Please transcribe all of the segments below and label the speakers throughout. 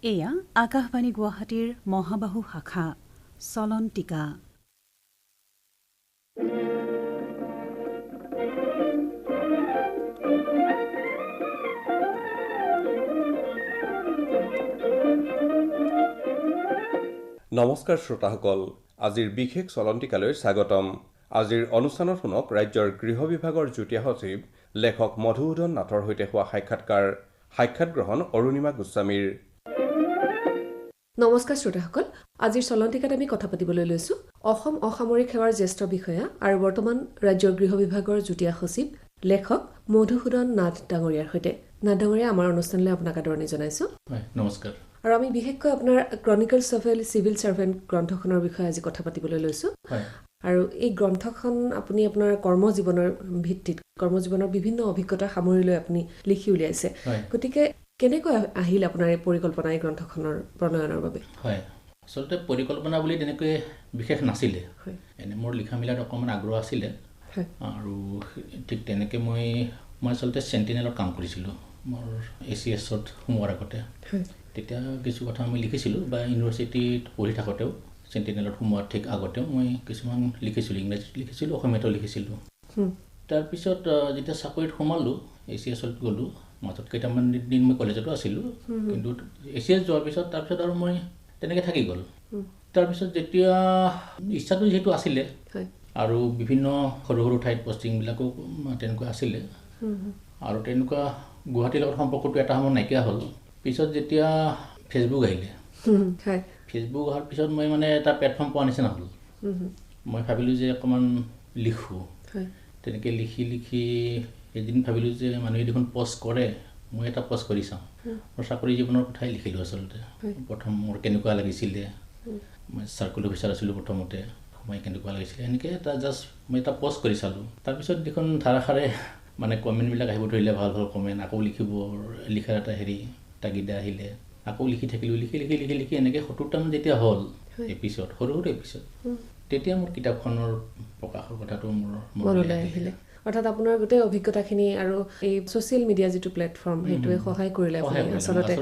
Speaker 1: এয়া আকাশবাণী গুৱাহাটীৰ মহাবাহু শাখা চলন্তিকা।
Speaker 2: নমস্কাৰ শ্ৰোতাসকল, আজিৰ বিশেষ চলন্তিকালৈ স্বাগতম। আজিৰ অনুষ্ঠানত শুনক ৰাজ্যৰ গৃহ বিভাগৰ যুটীয়া সচিব লেখক মধুসূদন নাথৰ সৈতে হোৱা সাক্ষাৎকাৰ। সাক্ষাৎ গ্ৰহণ অৰুণিমা গোস্বামীৰ।
Speaker 3: নমস্কাৰ শ্ৰোতাসকল, আজিৰ চলন্তিকাত আমি কথা পাতিবলৈ লৈছো অসম অসামৰিক সেৱাৰ জ্যেষ্ঠ বিষয়া আৰু বৰ্তমান ৰাজ্যৰ গৃহ বিভাগৰ যুটীয়া সচিব লেখক মধুসূদন নাথ ডাঙৰীয়াৰ সৈতে। নাথ ডাঙৰীয়া, আমাৰ অনুষ্ঠানলৈ আপোনাক আদৰণি জনাইছো।
Speaker 4: নমস্কাৰ।
Speaker 3: আৰু আমি বিশেষকৈ আপোনাৰ Chronicles of a civil servant গ্ৰন্থখনৰ বিষয়ে আজি কথা পাতিবলৈ লৈছো। আৰু এই গ্ৰন্থখন আপুনি আপোনাৰ কৰ্মজীৱনৰ ভিত্তিত, কৰ্মজীৱনৰ বিভিন্ন অভিজ্ঞতা সামৰি লৈ আপুনি লিখি উলিয়াইছে। গতিকে কেনেকৈ আহিল আপোনাৰ এই পৰিকল্পনা, এই গ্ৰন্থখনৰ প্ৰণয়নৰ বাবে?
Speaker 4: হয়, আচলতে পৰিকল্পনা বুলি তেনেকৈ বিশেষ নাছিলে। এনে মোৰ লিখা মেলাত অকণমান আগ্ৰহ আছিলে আৰু ঠিক তেনেকৈ মই আচলতে চেণ্টিনেলত কাম কৰিছিলোঁ। মোৰ এ চি এছত সোমোৱাৰ আগতে তেতিয়া কিছু কথা মই লিখিছিলোঁ, বা ইউনিভাৰ্চিটিত পঢ়ি থাকোঁতেও চেণ্টিনেলত সোমোৱাৰ ঠিক আগতেও মই কিছুমান লিখিছিলোঁ, ইংৰাজীত লিখিছিলোঁ, অসমীয়াতো লিখিছিলোঁ। তাৰপিছত যেতিয়া চাকৰিত সোমালোঁ, এ চি এছত গ'লোঁ, মাজত কেইটামান দিন মই কলেজতো আছিলোঁ, কিন্তু এ চি এছ যোৱাৰ পিছত তাৰপিছত আৰু মই তেনেকৈ থাকি গ'ল। তাৰপিছত যেতিয়া ইচ্ছাটো যিহেতু আছিলে আৰু বিভিন্ন সৰু সৰু ঠাইত পষ্টিংবিলাকো তেনেকুৱা আছিলে, আৰু তেনেকুৱা গুৱাহাটীৰ লগত সম্পৰ্কটো এটা সময়ত নাইকিয়া হ'ল। পিছত যেতিয়া ফেচবুক আহিলে, ফেচবুক অহাৰ পিছত মই মানে এটা প্লেটফৰ্ম পোৱা নিচিনা হ'ল। মই ভাবিলোঁ যে অকণমান লিখোঁ। তেনেকৈ লিখি লিখি এদিন ভাবিলোঁ যে মানুহে দেখোন পষ্ট কৰে, মই এটা পষ্ট কৰি চাওঁ। মোৰ চাকৰি জীৱনৰ কথাই লিখিলোঁ আচলতে। প্ৰথম মোৰ কেনেকুৱা লাগিছিলে, মই চাৰ্কুল অফিচাৰ আছিলোঁ প্ৰথমতে, সোমাই কেনেকুৱা লাগিছিলে, এনেকৈ এটা জাষ্ট মই এটা পষ্ট কৰি চালোঁ। তাৰপিছত দেখোন ধাৰাসাৰে মানে কমেণ্টবিলাক আহিব ধৰিলে, ভাল ভাল কমেণ্ট, আকৌ লিখিব, লিখাৰ এটা হেৰি তাগিদা আহিলে, আকৌ লিখি থাকিলোঁ, লিখি লিখি লিখি লিখি এনেকৈ 70টামান যেতিয়া হ'ল এপিছড, সৰু সৰু এপিছড, তেতিয়া মোৰ কিতাপখনৰ প্ৰকাশৰ কথাটো মোৰ
Speaker 3: মনলৈ আহিলে। অৰ্থাৎ আপোনাৰ গোটেই অভিজ্ঞতাখিনি আৰু এই ছ'চিয়েল মিডিয়া যিটো প্লেটফৰ্ম, সেইটোৱে সহায় কৰিলে আচলতে।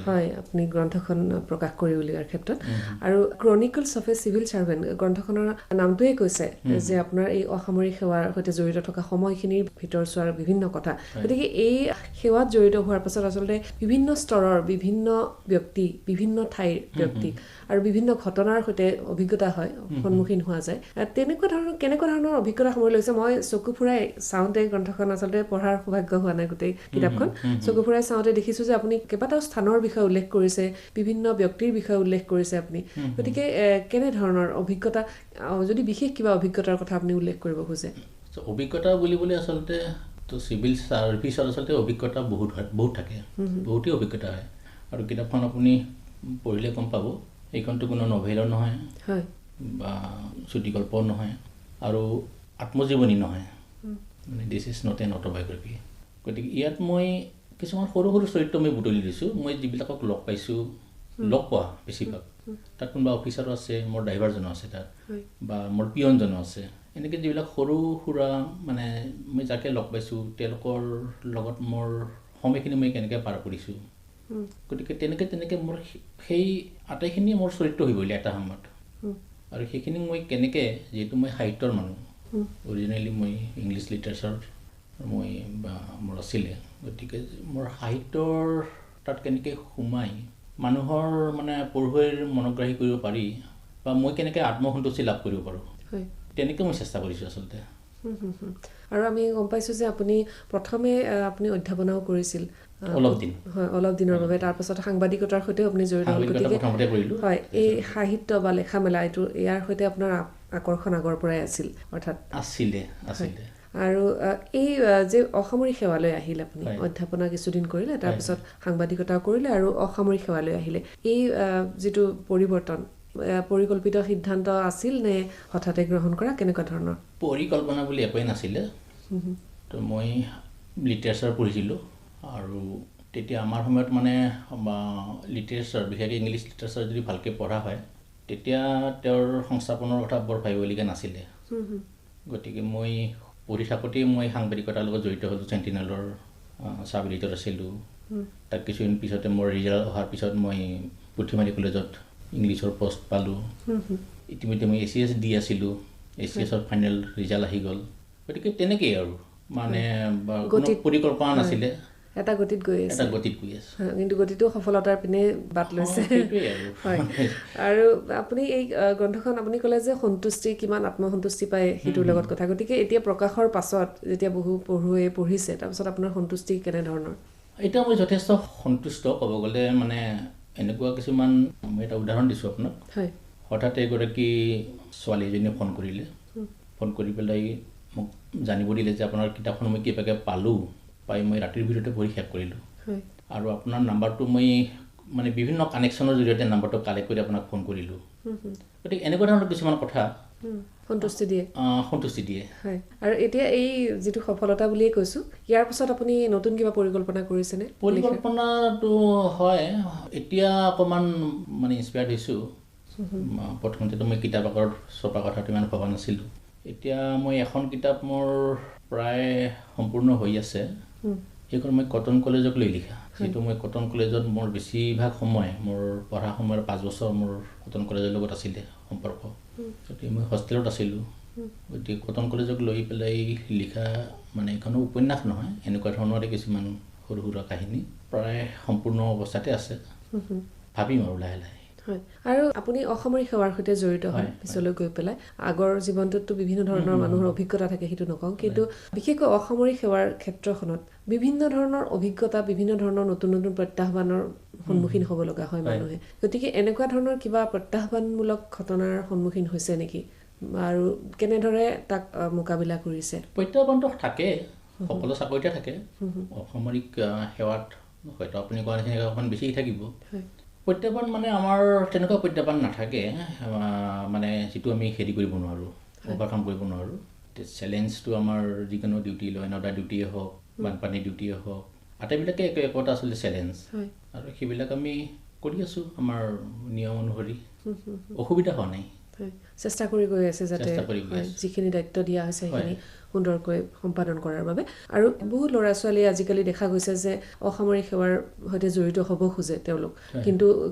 Speaker 3: হয়, আপুনি গ্ৰন্থখন প্ৰকাশ কৰি উলিওৱাৰ ক্ষেত্ৰত। আৰু Chronicles of a civil servant গ্ৰন্থখনৰ নামটোৱে কৈছে যে আপোনাৰ এই অসামৰিক সেৱাৰ সৈতে জড়িত থকা সময়খিনিৰ ভিতৰ চোৱাৰ বিভিন্ন কথা। গতিকে এই সেৱাত জড়িত হোৱাৰ পাছত আচলতে বিভিন্ন স্তৰৰ বিভিন্ন ব্যক্তি, বিভিন্ন ঠাইৰ ব্যক্তি আৰু বিভিন্ন ঘটনাৰ সৈতে অভিজ্ঞতা হয়, সন্মুখীন হোৱা যায়। তেনেকুৱা ধৰণৰ কেনেকুৱা ধৰণৰ অভিজ্ঞতা সামৰি লৈছে? মই চকু ফুৰাই চাওঁতে গ্ৰন্থখন আচলতে পঢ়াৰ সৌভাগ্য হোৱা নাই, গোটেই কিতাপখন চকু ফুৰাই চাওঁতে দেখিছোঁ যে আপুনি কেইবাটাও স্থানৰ বিষয়ে উল্লেখ কৰিছে, বিভিন্ন ব্যক্তিৰ বিষয়ে উল্লেখ কৰিছে আপুনি। গতিকে কেনেধৰণৰ অভিজ্ঞতা, যদি বিশেষ কিবা অভিজ্ঞতাৰ কথা আপুনি উল্লেখ কৰিব খোজে?
Speaker 4: অভিজ্ঞতা বুলিবলৈ আচলতে চিভিল চাৰ্ভিচত আচলতে অভিজ্ঞতা বহুত হয়, বহুত থাকে, বহুতেই অভিজ্ঞতা হয়। আৰু কিতাপখন আপুনি পঢ়িলে গম পাব, এইখনতো কোনো নভেলো নহয় বা চুটিগল্পও নহয় আৰু আত্মজীৱনী নহয়, মানে this is not an autobiography. গতিকে ইয়াত মই কিছুমান সৰু সৰু চৰিত্ৰ মই বুটলি দিছোঁ, মই যিবিলাকক লগ পাইছোঁ, লগ পোৱা বেছিভাগ। তাত কোনোবা অফিচাৰো আছে, মোৰ ড্ৰাইভাৰজনো আছে তাত, বা মোৰ পিয়নজনো আছে। এনেকৈ যিবিলাক সৰু সুৰা মানে মই যাকে লগ পাইছোঁ তেওঁলোকৰ লগত মোৰ সময়খিনি মই কেনেকৈ পাৰ কৰিছোঁ, গতিকে তেনেকৈ তেনেকৈ মোৰ সেই আটাইখিনিয়ে মোৰ চৰিত্ৰ হৈ গ'লে এটা সময়ত। আৰু সেইখিনি মই কেনেকৈ, যিহেতু মই সাহিত্যৰ মানুহ, অৰিজিনেলি মই ইংলিছ লিটাৰেচাৰ মই বা মোৰ আছিলে, গতিকে মোৰ সাহিত্যৰ তাত কেনেকৈ সোমাই মানুহৰ মানে পঢ়ুৱৈৰ মনোগ্ৰাহী কৰিব পাৰি, বা মই কেনেকৈ আত্মসন্তুষ্টি লাভ কৰিব পাৰোঁ, তেনেকৈ মই চেষ্টা কৰিছোঁ আচলতে।
Speaker 3: আৰু আমি গম পাইছোঁ যে আপুনি প্ৰথমে আপুনি অধ্যাপনাও কৰিছিল
Speaker 4: অলপ দিন,
Speaker 3: হয়, অলপ দিনৰ বাবে, তাৰপাছত সাংবাদিকতাৰ সৈতেও আপুনি জড়িত হ'ল। গতিকে হয়, এই সাহিত্য বা লেখা মেলা এইটো ইয়াৰ সৈতে আপোনাৰ আকৰ্ষণ আগৰ পৰাই আছিল, অৰ্থাৎ
Speaker 4: আছিলে আছিলে।
Speaker 3: আৰু এই যে অসামৰিক সেৱালৈ আহিল আপুনি, অধ্যাপনা কিছুদিন কৰিলে, তাৰপিছত সাংবাদিকতাও কৰিলে আৰু অসামৰিক সেৱালৈ আহিলে, এই যিটো পৰিৱৰ্তন, পৰিকল্পিত সিদ্ধান্ত আছিল নে হঠাতে গ্ৰহণ কৰা, কেনেকুৱা ধৰণৰ?
Speaker 4: পৰিকল্পনা বুলি একোৱেই নাছিলে। তো মই লিটাৰেচাৰ পঢ়িছিলোঁ আৰু তেতিয়া আমাৰ সময়ত মানে লিটাৰেচাৰ, বিশেষকৈ ইংলিছ লিটাৰেচাৰ যদি ভালকৈ পঢ়া হয় তেতিয়া তেওঁৰ সংস্থাপনৰ কথা বৰ ভাবিবলগীয়া নাছিলে। গতিকে মই পঢ়ি থাকোঁতেই মই সাংবাদিকতাৰ লগত জড়িত হ'লোঁ, চেণ্টিনেলৰ চাব এডিটৰ আছিলোঁ, তাৰ কিছুদিন পিছতে মোৰ ৰিজাল্ট অহাৰ পিছত মই পুথিমাৰী কলেজত ইংলিছৰ পষ্ট পালোঁ। ইতিমধ্যে মই এ চি এছ দি আছিলোঁ, এ চি এছৰ ফাইনেল ৰিজাল্ট আহি গ'ল। গতিকে তেনেকেই আৰু মানে কোনো পৰিকল্পনা নাছিলে,
Speaker 3: এটা গতিত গৈ আছে,
Speaker 4: এটা গতিত গৈ আছে,
Speaker 3: কিন্তু গতিটো সফলতাৰ পিনে বাট লৈছে। হয়। আৰু আপুনি এই গ্ৰন্থখন আপুনি ক'লে যে সন্তুষ্টি, কিমান আত্মসন্তুষ্টি পায় সেইটোৰ লগত কথা। গতিকে এতিয়া প্ৰকাশৰ পাছত যেতিয়া বহু পঢ়ুৱৈয়ে পঢ়িছে, তাৰপিছত আপোনাৰ সন্তুষ্টি কেনেধৰণৰ?
Speaker 4: এতিয়া মই যথেষ্ট সন্তুষ্ট ক'ব গ'লে। মানে এনেকুৱা কিছুমান, মই এটা উদাহৰণ দিছোঁ আপোনাক। হঠাৎ এগৰাকী ছোৱালী এজনীয়ে ফোন কৰিলে, ফোন কৰি পেলাই মোক জানিব দিলে যে আপোনাৰ কিতাপখন মই কিবাকৈ পালোঁ, পাই মই ৰাতিৰ ভিতৰতে পঢ়ি শেষ কৰিলোঁ, আৰু আপোনাৰ নাম্বাৰটো মই মানে বিভিন্ন কানেকশ্যনৰ জৰিয়তে নাম্বাৰটো কালেক্ট কৰি আপোনাক ফোন কৰিলোঁ। গতিকে এনেকুৱা ধৰণৰ কিছুমান কথা
Speaker 3: সন্তুষ্টি দিয়ে,
Speaker 4: সন্তুষ্টি দিয়ে।
Speaker 3: হয়। আৰু এতিয়া এই যিটো সফলতা বুলিয়ে কৈছোঁ, ইয়াৰ পাছত আপুনি নতুন কিবা পৰিকল্পনা কৰিছেনে?
Speaker 4: পৰিকল্পনাটো হয়, এতিয়া অকণমান মানে ইনস্পায়াৰ্ড হৈছোঁ। প্ৰথমতেতো মই কিতাপ আকাৰত ছপা কথাটো ইমান ভবা নাছিলোঁ। এতিয়া মই এখন কিতাপ মোৰ প্ৰায় সম্পূৰ্ণ হৈ আছে, সেইখন মই কটন কলেজক লৈ লিখা। যিহেতু মই কটন কলেজত মোৰ বেছিভাগ সময়, মোৰ পঢ়া সময়ৰ 5 বছৰ মোৰ কটন কলেজৰ লগত আছিলে সম্পৰ্ক, গতিকে মই হোষ্টেলত আছিলোঁ। গতিকে কটন কলেজক লৈ পেলাই লিখা মানে এইখনো উপন্যাস নহয়, এনেকুৱা ধৰণৰে কিছুমান সৰু সুৰা কাহিনী প্ৰায় সম্পূৰ্ণ অৱস্থাতে আছে। ভাবিম আৰু লাহে লাহে।
Speaker 3: হয়। আৰু আপুনি অসামৰিক সেৱাৰ সৈতে জড়িত হয় পিছলৈ গৈ পেলাই। আগৰ জীৱনটোততো বিভিন্ন ধৰণৰ মানুহৰ অভিজ্ঞতা থাকে, সেইটো নকওঁ, কিন্তু বিশেষকৈ অসামৰিক সেৱাৰ ক্ষেত্ৰখনত বিভিন্ন ধৰণৰ অভিজ্ঞতা, বিভিন্ন ধৰণৰ নতুন নতুন প্ৰত্যাহ্বানৰ সন্মুখীন হ'ব লগা হয় মানুহে। গতিকে এনেকুৱা ধৰণৰ কিবা প্ৰত্যাহ্বানমূলক ঘটনাৰ সন্মুখীন হৈছে নেকি আৰু কেনেদৰে তাক মোকাবিলা কৰিছে?
Speaker 4: প্ৰত্যাহ্বানটো থাকে, সকলো চাকৰিতে থাকে। অসামৰিক সেৱাত হয়তো আপুনি কোৱা নিচিনাকৈ অকণমান বেছি থাকিব। প্ৰত্যাহ্বান মানে আমাৰ তেনেকুৱা প্ৰত্যাহ্বান নাথাকে, মানে যিটো আমি হেৰি কৰিব নোৱাৰোঁ, অভাৰকাম কৰিব নোৱাৰোঁ। চেলেঞ্জটো আমাৰ যিকোনো ডিউটি, ল এণ্ড অৰ্ডাৰ ডিউটিয়ে হওক, বানপানী ডিউটিয়ে হওক, আটাইবিলাকে একো একোটা আচলতে চেলেঞ্জ, আৰু সেইবিলাক আমি কৰি আছোঁ আমাৰ নিয়ম অনুসৰি, অসুবিধা হোৱা নাই।
Speaker 3: চেষ্টা কৰি গৈ আছে যাতে যিখিনি দায়িত্ব দিয়া হৈছে সেইখিনি সুন্দৰকৈ সম্পাদন কৰাৰ বাবে। আৰু বহু ল'ৰা ছোৱালীয়ে আজিকালি দেখা গৈছে যে অসামৰিক সেৱাৰ সৈতে জড়িত হ'ব খোজে তেওঁলোক, কিন্তু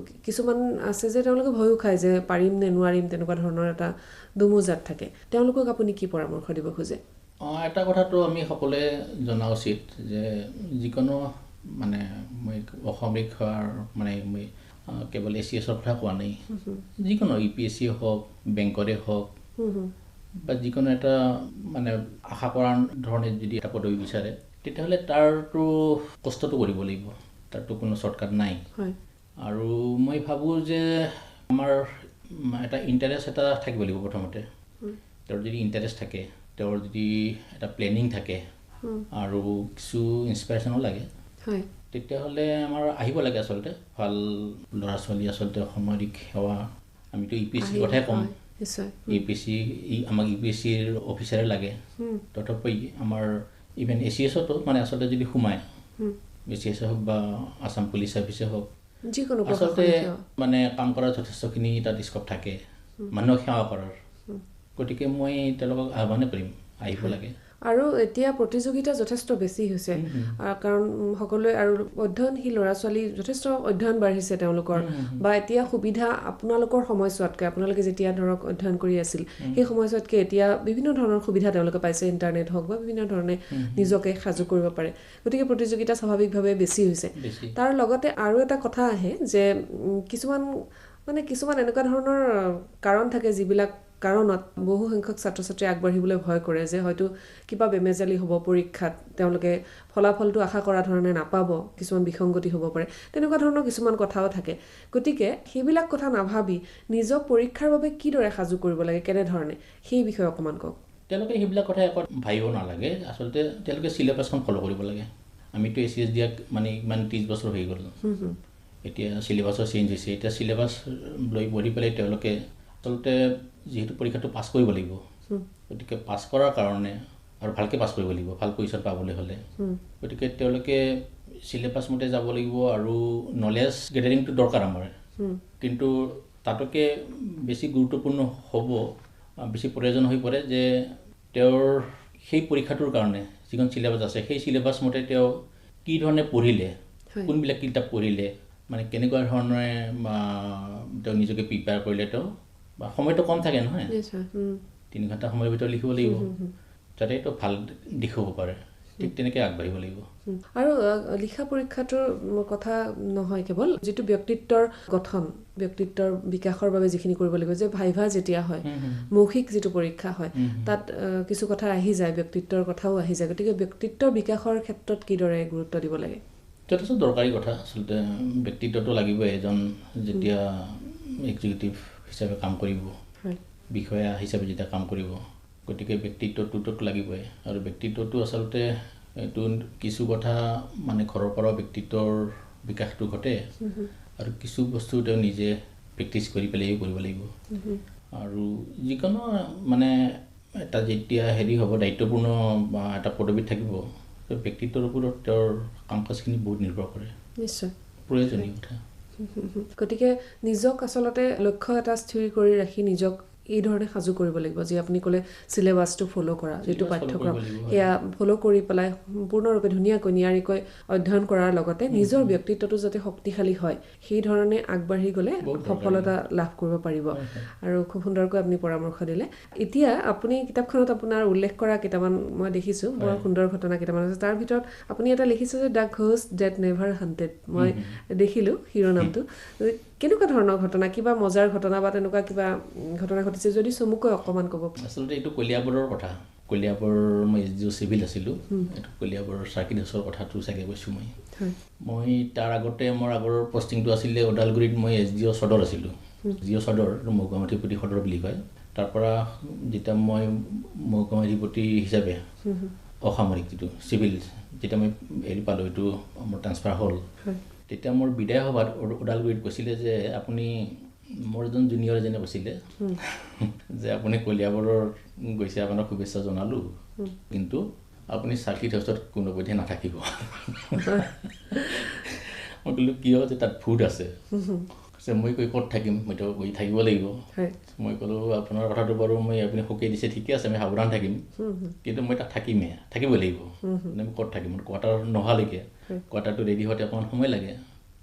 Speaker 3: কিছুমান আছে যে তেওঁলোকে ভয়ো খায় যে পাৰিম নে নোৱাৰিম, তেনেকুৱা ধৰণৰ এটা দুমোজাত থাকে। তেওঁলোকক আপুনি কি পৰামৰ্শ দিব খোজে?
Speaker 4: এটা কথাটো আমি সকলোৱে জনা উচিত যে যিকোনো মানে মই অসামৰিক সেৱাৰ মানে মই কেৱল এ চি এছৰ কথা কোৱা নাই, যিকোনো ইউ পি এছ চি হওক, বেংকৰে হওক, বা যিকোনো এটা মানে আশা কৰাৰ ধৰণে যদি এটা পদবী বিচাৰে, তেতিয়াহ'লে তাৰতো কষ্টটো কৰিব লাগিব, তাৰতো কোনো শ্বৰ্টকাট নাই। আৰু মই ভাবোঁ যে আমাৰ এটা ইণ্টাৰেষ্ট এটা থাকিব লাগিব প্ৰথমতে। তেওঁৰ যদি ইণ্টাৰেষ্ট থাকে, তেওঁৰ যদি এটা প্লেনিং থাকে, আৰু কিছু ইনস্পাইৰেশ্যনো লাগে, তেতিয়াহ'লে আমাৰ আহিব লাগে। আচলতে ভাল ল'ৰা ছোৱালী আচলতে অসামৰিক সেৱা, আমিতো ইউ পি এছ চিৰ কথাই ক'ম, ইউ পি এছ চি আমাক ইউ পি এছ চিৰ অফিচাৰে লাগে। তথাপি আমাৰ ইভেন এ চি এছতো মানে আচলতে যদি সোমায়, এ চি এছে হওক বা আছাম পুলিচ চাৰ্ভিচে হওক,
Speaker 3: যিকোনো
Speaker 4: আচলতে মানে কাম কৰাৰ যথেষ্টখিনি তাত স্ক'প থাকে মানুহক সেৱা কৰাৰ। গতিকে মই তেওঁলোকক আহ্বানে কৰিম, আহিব লাগে।
Speaker 3: আৰু এতিয়া প্ৰতিযোগিতা যথেষ্ট বেছি হৈছে, কাৰণ সকলোৱে আৰু অধ্যয়নশীল ল'ৰা ছোৱালী যথেষ্ট অধ্যয়ন বাঢ়িছে তেওঁলোকৰ, বা এতিয়া সুবিধা আপোনালোকৰ সময়ছোৱাতকৈ, আপোনালোকে যেতিয়া ধৰক অধ্যয়ন কৰি আছিল সেই সময়ছোৱাতকৈ এতিয়া বিভিন্ন ধৰণৰ সুবিধা তেওঁলোকে পাইছে, ইণ্টাৰনেট হওক বা বিভিন্ন ধৰণে নিজকে সাজু কৰিব পাৰে। গতিকে প্ৰতিযোগিতা স্বাভাৱিকভাৱে বেছি হৈছে। তাৰ লগতে আৰু এটা কথা আহে যে কিছুমান মানে কিছুমান এনেকুৱা ধৰণৰ কাৰণ থাকে যিবিলাক কাৰণত বহু সংখ্যক ছাত্ৰ ছাত্ৰীয়ে আগবাঢ়িবলৈ ভয় কৰে যে হয়তো কিবা বেমেজালি হ'ব পৰীক্ষাত, তেওঁলোকে ফলাফলটো আশা কৰা ধৰণে নাপাব, কিছুমান বিসংগতি হ'ব পাৰে, তেনেকুৱা ধৰণৰ কিছুমান কথাও থাকে। গতিকে সেইবিলাক কথা নাভাবি নিজক পৰীক্ষাৰ বাবে কিদৰে সাজু কৰিব লাগে, কেনেধৰণে, সেই বিষয়ে অকণমান কওক।
Speaker 4: তেওঁলোকে সেইবিলাক কথা একো ভাবিব নালাগে। আচলতে তেওঁলোকে চিলেবাছখন ফ'ল' কৰিব লাগে। আমিতো এ চি এছ দিয়াক মানে ইমান 30 বছৰ হৈ গ'ল, এতিয়া চিলেবাছো চেঞ্জ হৈছে। এতিয়া চিলেবাছ লৈ পঢ়ি পেলাই তেওঁলোকে আচলতে যিহেতু পৰীক্ষাটো পাছ কৰিব লাগিব, গতিকে পাছ কৰাৰ কাৰণে আৰু ভালকৈ পাছ কৰিব লাগিব, ভাল পজিশ্যন পাবলৈ হ'লে, গতিকে তেওঁলোকে চিলেবাছ মতে যাব লাগিব। আৰু নলেজ গেডাৰিংটো দৰকাৰ আমাৰ, কিন্তু তাতোকৈ বেছি গুৰুত্বপূৰ্ণ হ'ব, বেছি প্ৰয়োজন হৈ পৰে যে তেওঁৰ সেই পৰীক্ষাটোৰ কাৰণে যিখন চিলেবাছ আছে সেই চিলেবাছ মতে তেওঁ কি ধৰণে পঢ়িলে কোনবিলাক কিতাপ পঢ়িলে, মানে কেনেকুৱা ধৰণেৰে তেওঁ নিজকে প্ৰিপেয়াৰ কৰিলে, তেওঁ বা সময়টো কম থাকে নহয়, 3 ঘণ্টা সময়ৰ ভিতৰত লিখিব লাগিব, যাতে এইটো ভাল দেখুৱাব পাৰে, ঠিক তেনেকৈ আগবাঢ়িব লাগিব।
Speaker 3: আৰু লিখা পৰীক্ষাটোৰ কথা নহয় কেৱল, যিটো ব্যক্তিত্বৰ গঠন, ব্যক্তিত্বৰ বিকাশৰ বাবে যিখিনি কৰিব লাগিব, যে ভাইভা যেতিয়া হয়, মৌখিক যিটো পৰীক্ষা হয়, তাত কিছু কথা আহি যায়, ব্যক্তিত্বৰ কথাও আহি যায়। গতিকে ব্যক্তিত্বৰ বিকাশৰ ক্ষেত্ৰত কিদৰে গুৰুত্ব দিব লাগে?
Speaker 4: যথেষ্ট দৰকাৰী কথা। আচলতে ব্যক্তিত্বটো লাগিবই, এজন যেতিয়া এক্সিকিউটিভ হিচাপে কাম কৰিব, বিষয়া হিচাপে যেতিয়া কাম কৰিব, গতিকে ব্যক্তিত্বটোতো লাগিবই। আৰু ব্যক্তিত্বটো আচলতে এইটো কিছু কথা মানে ঘৰৰ পৰাও ব্যক্তিত্বৰ বিকাশটো ঘটে, আৰু কিছু বস্তু তেওঁ নিজে প্ৰেক্টিচ কৰি পেলাইও কৰিব লাগিব। আৰু যিকোনো মানে এটা যেতিয়া হেৰি হ'ব, দায়িত্বপূৰ্ণ বা এটা পদবীত থাকিব, ব্যক্তিত্বৰ ওপৰত তেওঁৰ কাম কাজখিনি বহুত নিৰ্ভৰ কৰে।
Speaker 3: নিশ্চয়
Speaker 4: প্ৰয়োজনীয় কথা।
Speaker 3: গতিকে নিজক আচলতে লক্ষ্য এটা স্থিৰ কৰি ৰাখি নিজক এই ধৰণে সাজু কৰিব লাগিব, যি আপুনি ক'লে চিলেবাছটো ফ'ল' কৰা, যিটো পাঠ্যক্ৰম সেয়া ফ'ল' কৰি পেলাই সম্পূৰ্ণৰূপে ধুনীয়াকৈ নিয়াৰিকৈ অধ্যয়ন কৰাৰ লগতে নিজৰ ব্যক্তিত্বটো যাতে শক্তিশালী হয় সেই ধৰণে আগবাঢ়ি গ'লে সফলতা লাভ কৰিব পাৰিব। আৰু খুব সুন্দৰকৈ আপুনি পৰামৰ্শ দিলে। এতিয়া আপুনি কিতাপখনত আপোনাৰ উল্লেখ কৰা কেইটামান মই দেখিছোঁ, বৰ সুন্দৰ ঘটনা কেইটামান আছে। তাৰ ভিতৰত আপুনি এটা লিখিছে যে the ghost that never haunted, মই দেখিলোঁ শিৰোনামটো। কেনেকুৱা ধৰণৰ ঘটনা, কিবা মজাৰ ঘটনা বা তেনেকুৱা কিবা ঘটনা ঘটিছে যদি চমুকৈ অকণমান ক'ব?
Speaker 4: আচলতে এইটো কলিয়াবৰৰ কথা। কলিয়াবৰ মই এছ ডি অ' চিভিল আছিলোঁ, এইটো কলিয়াবৰৰ চাৰ্কিট হাউচৰ কথাটো চাগে কৈছোঁ মই। মই তাৰ আগতে মোৰ আগৰ পষ্টিংটো আছিলে ওদালগুৰিত, মই এছ ডি অ' সদৰ আছিলোঁ। জি অ' সদৰ, মহকুমাধিপতি সদৰ বুলি কয়। তাৰপৰা যেতিয়া মই মহকুমাধিপতি হিচাপে অসামৰিক যিটো চিভিল যেতিয়া মই হেৰি পালোঁ, এইটো মোৰ ট্ৰান্সফাৰ হ'ল, তেতিয়া মোৰ বিদায় সভাত ওদালগুৰিত কৈছিলে যে আপুনি, মোৰ এজন জুনিয়ৰ এজনে কৈছিলে যে আপুনি কলিয়াবৰৰ গৈছে, আপোনাক শুভেচ্ছা জনালোঁ, কিন্তু আপুনি চাৰ্কিট হাউচত কোনোপধ্যে নাথাকিব। মই ক'লোঁ কিয়? যে তাত ভূত আছে। মই কৈ ক'ত থাকিম, মইতো গৈ থাকিব লাগিব। মই ক'লোঁ আপোনাৰ কথাটো বাৰু মই আপুনি সকীয়াই দিছে, ঠিকে আছে, আমি সাৱধান থাকিম, কিন্তু মই তাত থাকিমেই, থাকিবই লাগিব। মই ক'ত থাকিম, কোৱাৰ্টাৰ নোহোৱালৈকে, কোৱাৰ্টাৰটো ৰেডি হওঁতে অকণমান সময় লাগে,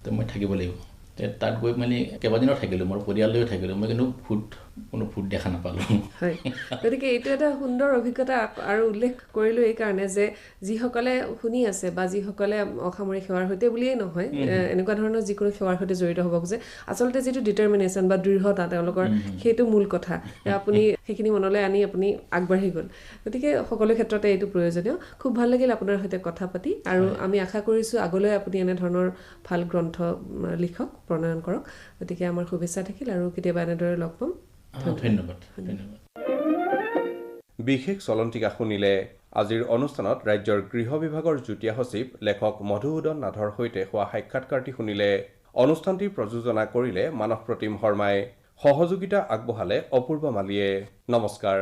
Speaker 4: তো মই থাকিব লাগিব। তাত গৈ মানে কেইবাদিনো থাকিলোঁ, মোৰ পৰিয়াললৈও থাকিলোঁ, মই কিন্তু ভূত, কোনো ভূত দেখা নাপালোঁ।
Speaker 3: হয়, গতিকে এইটো এটা সুন্দৰ অভিজ্ঞতা। আৰু উল্লেখ কৰিলোঁ এইকাৰণে যে যিসকলে শুনি আছে বা যিসকলে অসামৰিক সেৱাৰ সৈতে বুলিয়েই নহয়, এনেকুৱা ধৰণৰ যিকোনো সেৱাৰ সৈতে জড়িত হ'ব খোজে, আচলতে যিটো ডিটাৰমিনেশ্যন বা দৃঢ়তা তেওঁলোকৰ, সেইটো মূল কথা। আপুনি সেইখিনি মনলৈ আনি আপুনি আগবাঢ়ি গ'ল। গতিকে সকলো ক্ষেত্ৰতে এইটো প্ৰয়োজনীয়। খুব ভাল লাগিল আপোনাৰ সৈতে কথা পাতি, আৰু আমি আশা কৰিছোঁ আগলৈ আপুনি এনেধৰণৰ ভাল গ্ৰন্থ লিখক, প্ৰণয়ন কৰক। গতিকে আমাৰ শুভেচ্ছা থাকিল, আৰু কেতিয়াবা এনেদৰে লগ পাম।
Speaker 4: ধন্যবাদ। ধন্যবাদ।
Speaker 2: বিশেষ চলন্তিকা শুনিলে। আজিৰ অনুষ্ঠানত ৰাজ্যৰ গৃহ বিভাগৰ যুটীয়া সচিব লেখক মধুসূদন নাথৰ সৈতে হোৱা সাক্ষাৎকাৰটি শুনিলে। অনুষ্ঠানটি প্ৰযোজনা কৰিলে মানস প্ৰতিম শৰ্মাই, সহযোগিতা আগবঢ়ালে অপূৰ্ব মালিয়ে। নমস্কাৰ।